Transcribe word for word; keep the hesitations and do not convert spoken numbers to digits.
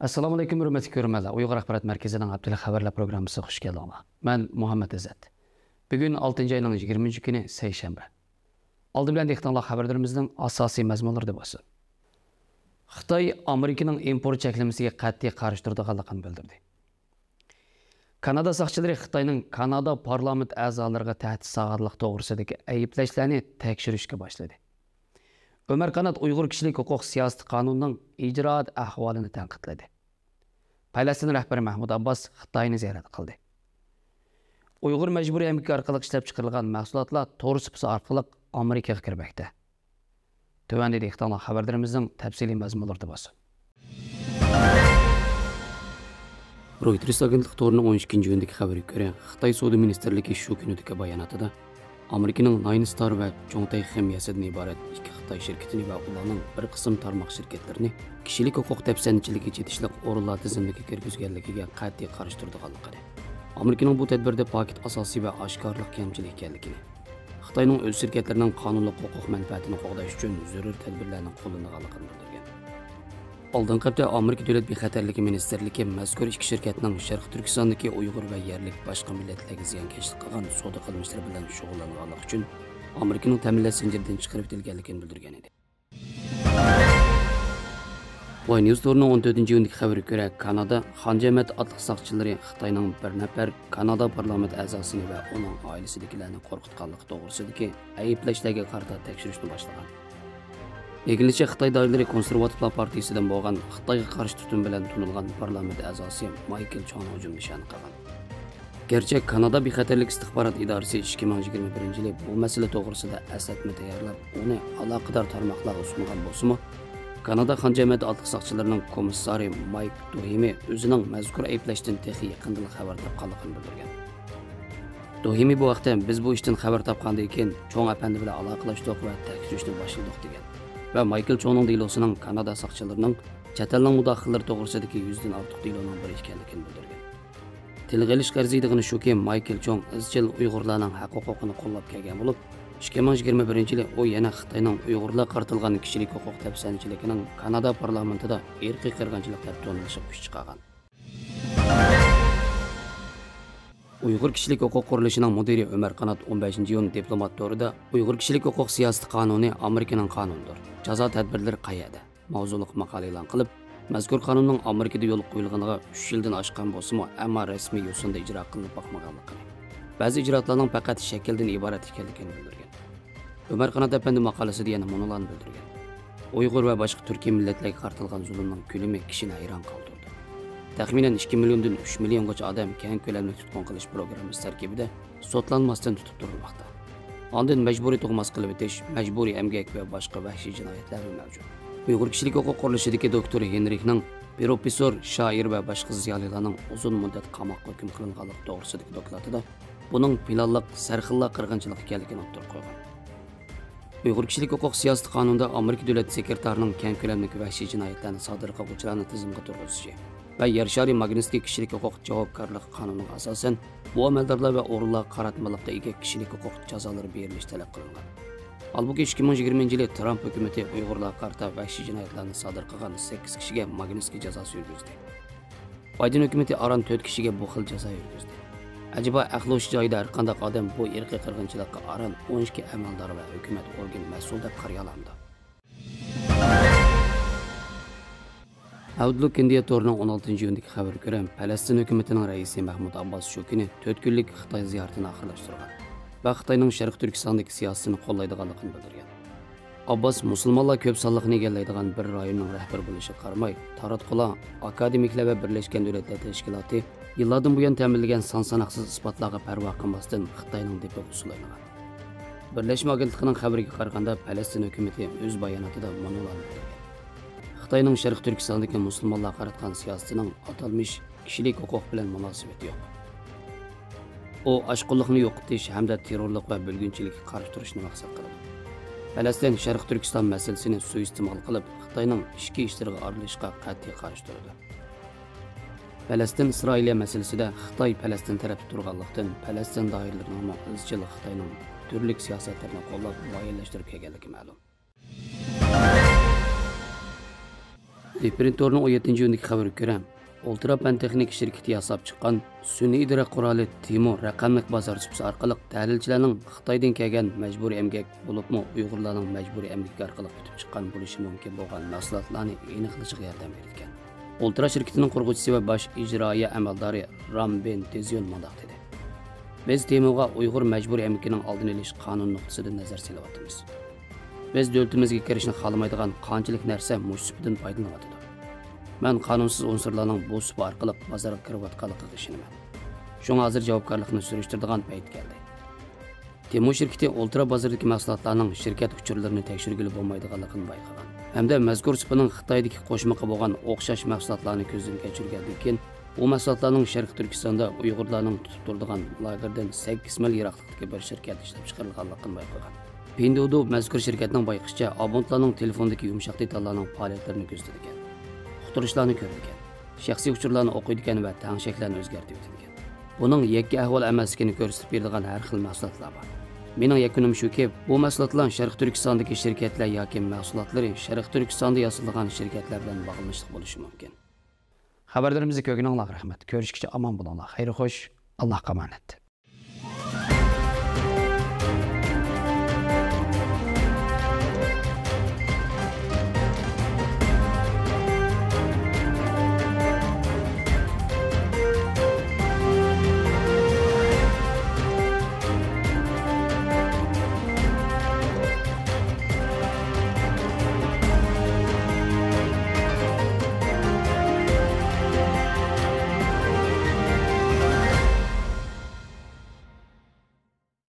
ئەسسالامۇئەلەيكۇم، ھۆرمەتلىك كۆرۈرمەنلەر. ئۇيغۇر ئاخبارات مەركىزىنىڭ ھەپتىلىك خەۋەرلەر پروگراممىسىغا خۇش كەلدىڭلار. مەن مۇھەممەت ئىززەت. بۈگۈن ئالتىنچى ئاينىڭ يىگىرمىنچى كۈنى، سەيشەنبە. ئالدى بىلەن دىققىتىڭلار خەۋەرلىرىمىزنىڭ ئاساسىي مەزمۇنلىرىدا بولسۇن. خىتاي ئامېرىكىنىڭ ئىمپورت چەكلىمىسىگە قەتئىي قارشى تۇرىدىغانلىقىنى بىلدۈردى. كانادا ساقچىلىرى خىتاينىڭ كانادا پارلامېنت ئەزالىرىغا تەھدىت سالغانلىق توغرىسىدىكى ئەيىبلەشلەرنى تەكشۈرۈشكە باشلىدى. ئۆمەر قانات ئۇيغۇر كىشىلىك ھوقۇق سىياسىتى قانۇنىنىڭ ئىجرائات ئەھۋالىنى تەنقىدلىدى. پەلەستىن رەھبىرى مەھمۇد ئابباس خىتاينى زىيارەت قىلدى. ئۇيغۇر مەجبۇرىي ئەمگىكى ئارقىلىق ئىشلەپچىقىرىلغان مەھسۇلاتلار تور سۇپىسى ئارقىلىق ئامېرىكىغا كىرمەكتە. تۆۋەندە دىققىتىڭلار خەۋەرلىرىمىزنىڭ تەپسىلىي مەزمۇنلىرىدا بولسۇن. رويتېرس ئاگېنتلىقى تورىنىڭ ئون ئىككىنچى ئىيۇندىكى خەۋىرىگە كۆرە، خىتاي سودا مىنىستىرلىكى شۇ كۈنىدىكى باياناتىدا ئامېرىكىنىڭ ناينستار ۋە چوڭتەي خىمىيەسىدىن ئىبارەت ئىككى خىتاي شىركىتىنى ۋە ئۇلارنىڭ بىر قىسىم تارماق شىركەتلىرىنى كىشىلىك ھوقۇق دەپسەندىچىلىكىگە چېتىشلىق ئورۇنلار تىزىملىكىگە كىرگۈزگەنلىكىگە قەتئىي قارشى تۇرىدىغانلىقىنى، ئامېرىكىنىڭ بۇ تەدبىرىدە پاكىت ئاساسىي ۋە ئاشكارىلىق كەمچىلىك ئىكەنلىكىنى، خىتاينىڭ ئۆز شىركەتلىرىنىڭ قانۇنلۇق ھوقۇق مەنپەئەتىنى قوغداش ئۈچۈن زۆرۈر تەدبىرلەرنى قوللىنىدىغانلىقىنى بىلدۈرگەن. ئالدىنقى ھەپتە ئامېرىكا دۆلەت بىخەتەرلىكى مىنىستىرلىكى مەزكۇر ئىككى شىركەتنىڭ شەرقىي تۈركىستاندىكى ئۇيغۇر ۋە يەرلىك باشقا مىللەتلەرگە زىيانكەشلىك قىلغان سودا قىلمىشلىرى بىلەن شۇغۇللانغانلىقى ئۈچۈن ئامېرىكىنىڭ تەمىنلەش زەنجىرىدىن چىقىرىۋېتىلگەنلىكىنى بىلدۈرگەن ئىدى. باي نيۇز تورىنىڭ ئون تۆتىنچى ئىيۇندىكى خەۋىرىگە كۆرە، كانادا خان جەمەت ئاتلىق ساقچىلىرى خىتاينىڭ بىر نەپەر كانادا پارلامېنت ئەزاسىنى ۋە ئۇنىڭ ئائىلىسىدىكىلەرنى قورقۇتقانلىقى توغرىسىدىكى ئەيىبلەشلەرگە قارىتا تەكشۈرۈشنى باشلىغان. ئىگىلىشىچە، خىتاي دائىرىلىرى كونسېرۋاتىپلار پارتىيىسىدىن بولغان، خىتايغا قارشى تۇتۇم بىلەن تونۇلغان پارلامېنت ئەزاسى مايكل چوڭنى ھۇجۇم نىشانى قىلغان. گەرچە كانادا بىخەتەرلىك ئىستىخبارات ئىدارىسى ئىككى مىڭ يىگىرمە بىرىنچى يىلى بۇ مەسىلە توغرىسىدا ئەسلەتمە تەييارلاپ، ئۇنى ئالاقىدار تارماقلارغا سۇنغان بولسىمۇ، كانادا خان جەمەت ئاتلىق ساقچىلىرىنىڭ كومىسسارى مايك دوھىمى ئۆزىنىڭ مەزكۇر ئەيىبلەشتىن تېخى يېقىندىلا خەۋەر تاپقانلىقىنى بىلدۈرگەن. دوھىمى بۇ ھەقتە، بىز بۇ ئىشتىن خەۋەر تاپقاندىن كېيىن، چوڭ ئەپەندى بىلەن ئالاقىلەشتۇق ۋە تەكشۈرۈشنى باشلىدۇق، دېگەن ۋە مايكل چوڭنىڭ دېلوسىنىڭ كانادا ساقچىلىرىنىڭ چەت ئەلنىڭ مۇداخىلىلىرى توغرىسىدىكى يۈزدىن ئارتۇق دېلونىڭ بىرى ئىكەنلىكىنى بىلدۈرگەن. تىلغا ئېلىشقا ئەرزىيدىغىنى شۇكى، مايكل چوڭ ئىزچىل ئۇيغۇرلارنىڭ ھەق ھوقۇقىنى قوللاپ كەلگەن بولۇپ، ئىككى مىڭ يىگىرمە بىرىنچى يىلى ئۇ يەنە خىتاينىڭ ئۇيغۇرلارغا قارىتىلغان كىشىلىك ھوقۇق دەپسەندىچىلىكىنىڭ كانادا پارلامېنتىدا ئىرقىي قىرغىنچىلىق دەپ تونۇلۇشىغا كۈچ چىقارغان. ئۇيغۇر كىشىلىك ھوقۇق قۇرۇلۇشىنىڭ مۇدىرى ئۆمەر قانات ئون بەشىنچى ئىيۇن دىپلومات تورىدا ئۇيغۇر كىشىلىك ھوقۇق سىياسىتى قانۇنى ئامېرىكىنىڭ قانۇنىدۇر. جازا تەدبىرلىرى قەيەردە؟ ماۋزۇلۇق ماقالە ئېلان قىلىپ، مەزكۇر قانۇننىڭ ئامېرىكىدا يولغا قويۇلغىنىغا ئۈچ يىلدىن ئاشقان بولسىمۇ، ئەمما رەسمىي يوسۇندا ئىجرا قىلىنىپ باقمىغانلىقىنى، بەزى ئىجرائاتلارنىڭ پەقەت شەكىلدىن ئىبارەت ئىكەنلىكىنى بىلدۈرگەن. ئۆمەر قانات ئەپەندى ماقالىسىدە يەنە مۇنۇلارنى بىلدۈرگەن: ئۇيغۇر ۋە باشقا تۈركىي مىللەتلەرگە قارىتىلغان زۇلۇمنىڭ كۆلىمى كىشىنى ھەيران قالدۇرىدۇ. تەخمىنەن ئىككى مىليوندىن ئۈچ مىليونغىچە ئادەم كەڭ كۆلەملىك تۇتقۇن قىلىش پروگراممىسى تەركىبىدە سوتلانماستىن تۇتۇپ تۇرۇلماقتا. ئاندىن مەجبۇرىي تۇغماس قىلىۋېتىش، مەجبۇرىي ئەمگەك ۋە باشقا ۋەھشىي جىنايەتلەرمۇ مەۋجۇت. ئۇيغۇر كىشىلىك ھوقۇق قۇرۇلۇشىدىكى دوكتور ھېنرىھنىڭ پروفېسسور، شائىر ۋە باشقا زىيالىيلارنىڭ ئۇزۇن مۇددەت قاماققا ھۆكۈم قىلىنغانلىقى توغرىسىدىكى دوكلاتىدا بۇنىڭ پىلانلىق، سەرخىللا قىرغىنچىلىق ئىكەنلىكىنى ئوتتۇرىغا قويغان. ئۇيغۇر كىشىلىك ھوقۇق سىياسىتى قانۇنىدا ئامېرىكا دۆلەت سېكرېتارىنىڭ كەڭ كۆلەملىك ۋەھشىي جىنايەتلەرنى سادىر قىلغۇچىلارنى تىزىمغا تۇرغۇزۇشى ۋە يەر شارى ماگنىتسكىي كىشىلىك ھوقۇق جاۋابكارلىقى قانۇنىغا ئاساسەن، بۇ ئەمەلدارلار ۋە ئورۇنلارغا قاراتمىلىققا ئىگە كىشىلىك ھوقۇق جازالىرى بېرىلىشى تەلەپ قىلىنغان. ھالبۇكى، ئىككى مىڭ يىگىرمىنچى يىلى ترامپ ھۆكۈمىتى ئۇيغۇرلارغا قارىتا ۋەھشىي جىنايەتلەرنى سادىر قىلغان سەككىز كىشىگە ماگنىتسكىي جازاسى يۈرگۈزدى. بايدېن ھۆكۈمىتى ئاران تۆت كىشىگە بۇ خىل جازا يۈرگۈزدى. ئەجەبا، ئەقلى ھوشى جايىدا ھەرقانداق ئادەم بۇ ئىرقىي قىرغىنچىلىققا ئاران ئون ئىككى ئەمەلدار ۋە ھۆكۈمەت ئورگىنى مەسئۇل دەپ قارىيالامدۇ؟ ئاوتلۇك ئىندىيا تورىنىڭ ئون ئالتىنچى ئىيۇندىكى خەۋىرىگە كۆرە، پەلەستىن ھۆكۈمىتىنىڭ رەئىسى مەھمۇد ئابباس شۇ كۈنى تۆت كۈنلۈك خىتاي زىيارىتىنى ئاخىرلاشتۇرغان ۋە خىتاينىڭ شەرقىي تۈركىستاندىكى سىياسىتىنى قوللايدىغانلىقىنى بىلدۈرگەن. ئابباس مۇسۇلمانلار كۆپ سانلىقنى ئىگىلەيدىغان بىر رايوننىڭ رەھبىرى بولۇشىغا قارىماي، تاراتقۇلار، ئاكادېمىكلار ۋە بىرلەشكەن دۆلەتلەر تەشكىلاتى يىللاردىن بۇيان تەمىنلىگەن سان ساناقسىز ئىسپاتلارغا پەرۋا قىلماستىن، خىتاينىڭ دېپىغا سۇلايدىغان. بىرلەشمە ئاگېنتلىقىنىڭ خەۋىرىگە قارىغاندا، پەلەستىن ھۆكۈمىتى ئۆز باياناتىدا مۇنۇلارنى بىلدۈرگەن: خىتاينىڭ شەرقىي تۈركىستاندىكى مۇسۇلمانلارغا قاراتقان سىياسىتىنىڭ ئاتالمىش كىشىلىك ھوقۇق بىلەن مۇناسىۋىتى يوق. ئۇ ئاشقۇنلۇقنى يوقىتىش ھەمدە تېررورلۇق ۋە بۆلگۈنچىلىككە قارشى تۇرۇشنى مەقسەت قىلىدۇ. پەلەستىن شەرقىي تۈركىستان مەسىلىسىنى سۇيىئىستېمال قىلىپ، خىتاينىڭ ئىچكى ئىشلىرىغا ئارىلىشىشقا قەتئىي قارشى تۇرىدۇ. پەلەستىن ئىسرائىلىيە مەسىلىسىدە خىتاي پەلەستىن تەرەپتە تۇرغانلىقتىن، پەلەستىن دائىرىلىرىنىڭمۇ ئىزچىل خىتاينىڭ تۈرلۈك سىياسەتلىرىنى قوللاپ مۇئەييەنلەشتۈرۈپ كەلگەنلىكى مەلۇم. دېپرېنتورنىڭ ئون يەتتىنچى ئىيۇندىكى خەۋىرىگە كۆرە، ئۇلترا پەن تېخنىكا شىركىتى ياساپ چىققان سۈنئىي دېرەك قورالى تېمۇ رەقەملىك بازار سۇپىسى ئارقىلىق دەلىلچىلەرنىڭ خىتايدىن كەلگەن مەجبۇرىي ئەمگەك، بولۇپمۇ ئۇيغۇرلارنىڭ مەجبۇرىي ئەمگىكى ئارقىلىق پۈتۈپ چىققان بولۇشى مۇمكىن بولغان مەھسۇلاتلارنى ئېنىقلىشىغا ياردەم بېرىدىكەن. ئۇلترا شىركىتىنىڭ قۇرغۇچىسى ۋە باش ئىجرائىيە ئەمەلدارى رام بېن تېزيون مۇنداق دېدى: بىز تېمۇغا ئۇيغۇر مەجبۇرىي ئەمگىكىنىڭ ئالدىنى ئېلىش قانۇن نۇقتىسىدىن نەزەر سېلىۋاتىمىز. بىز دۆلىتىمىزگە كىرىشنى خالىمايدىغان قانچىلىك نەرسە مۇشۇ سۇپىدىن پايدىلىنىۋاتىدۇ. مەن قانۇنسىز ئۇنسۇرلارنىڭ بۇ سۇپا ئارقىلىق بازارغا كىرىۋاتقانلىقىغا ئىشىنىمەن. شۇڭا ھازىر جاۋابكارلىقنى سۈرۈشتۈرىدىغان پەيت كەلدى. تېمۇ شىركىتى ئۇلترا بازىرىدىكى مەھسۇلاتلارنىڭ شىركەت ئۇچۇرلىرىنى تەكشۈرگىلى بولمايدىغانلىقىنى بايقىغان ھەمدە مەزكۇر سۇپىنىڭ خىتايدىكى قوشمىقى بولغان ئوخشاش مەھسۇلاتلارنى كۆزدىن كەچۈرگەندىن كېيىن، ئۇ مەھسۇلاتلارنىڭ شەرقىي تۈركىستاندا ئۇيغۇرلارنىڭ تۇتۇپ تۇرىدىغان لاگېردىن سەككىز مىل يىراقلىقتىكى بىر شىركەتتە ئىشلەپ چىقىرىلغانلىقىنى بايقىغان. پىندۇدۇ مەزكۇر شىركەتنىڭ بايقىشىچە، ئابونتلارنىڭ تېلېفوندىكى يۇمشاق دېتاللارنىڭ پائالىيەتلىرىنى كۆزىتىدىكەن، ئۇقتۇرۇشلارنى كۆرىدىكەن، شەخسىي ئۇچۇرلارنى ئوقۇيدىكەن ۋە تەڭشەكلەرنى ئۆزگەرتىۋېتىدىكەن. بۇنىڭ يەككە ئەھۋال ئەمەسلىكىنى كۆرسىتىپ بېرىدىغان ھەر خىل مەھسۇلاتلار بار. مېنىڭ يەكۈنۈم شۇكى، بۇ مەھسۇلاتلار شەرقىي تۈركىستاندىكى شىركەتلەر ياكى مەھسۇلاتلىرى شەرقىي تۈركىستاندا ياسىلىدىغان شىركەتلەر بىلەن باغلىنىشلىق بولۇشى مۇمكىن. خەۋەرلىرىمىزنى كۆرگىنىڭلارغا رەھمەت. كۆرۈشكىچە ئامان بولۇڭلار. خەير خوش. ئاللاھقا ئامانەت.